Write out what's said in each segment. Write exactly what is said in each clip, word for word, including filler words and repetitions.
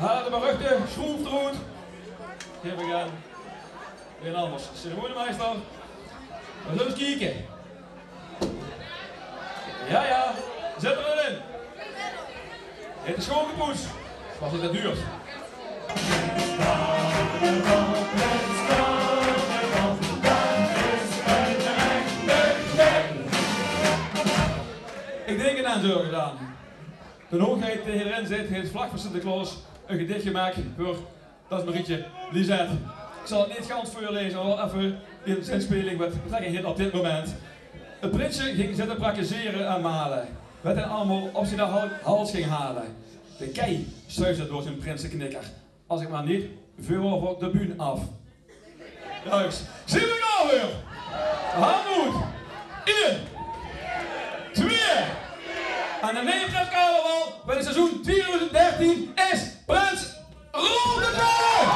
Haal de beruchte schroef d'roet. Geef ik aan. Een anders. Ceremoniemeister. We zullen eens kieke. Ja, ja. Zet er in. Het is gewoon gepoets. Was het duur. Ik denk aan zorgen aan. De hoogheid die hierin zit, heeft vlak voor Sinterklaas een gedicht gemaakt voor dat Marietje Lisette. Ik zal het niet gans voorlezen, maar wel even in zinspeling met betrekking op dit moment. Het prinsje ging zitten prakkezeren aan Malen. Werd hen allemaal op zijn hal- hals ging halen. De kei zuisde door zijn prinsenknikker. Als ik maar niet veel over de bühne af. Juist. Zien we nou weer? Hand omhoog. Eén. Twee. En de neem prins carnaval van het seizoen tweeduizend dertien is prins Rob de Pauw.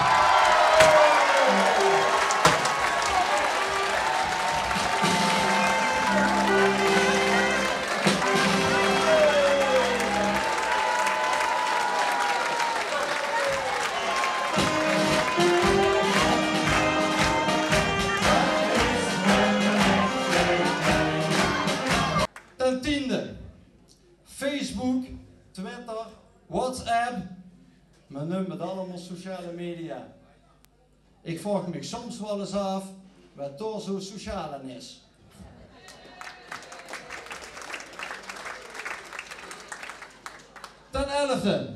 Ten tiende, Facebook, Twitter, WhatsApp, men neump het allemaol sociale media. Ik vraog mich soms wel eens af wat dao zo sociaal aan is. Ten elfde,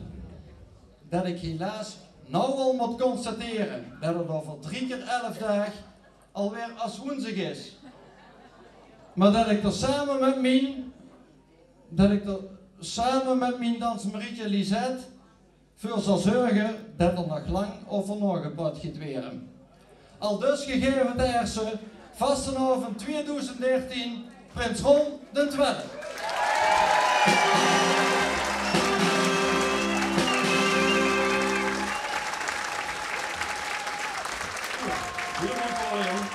dat ik helaas nou al moet constateren dat het over drie keer elf daag alweer Aswoensdig is. Maar dat ik er samen met mien, dat ik er samen met mien dans Marietje Lisette veur zal zorgen dat er nog lang over nagepraat gaat weren. Aldus gegaeve te erse, vastelaovend tweeduizend dertien, prins Ron de Twelfde. Heel mooi, Paul, jong.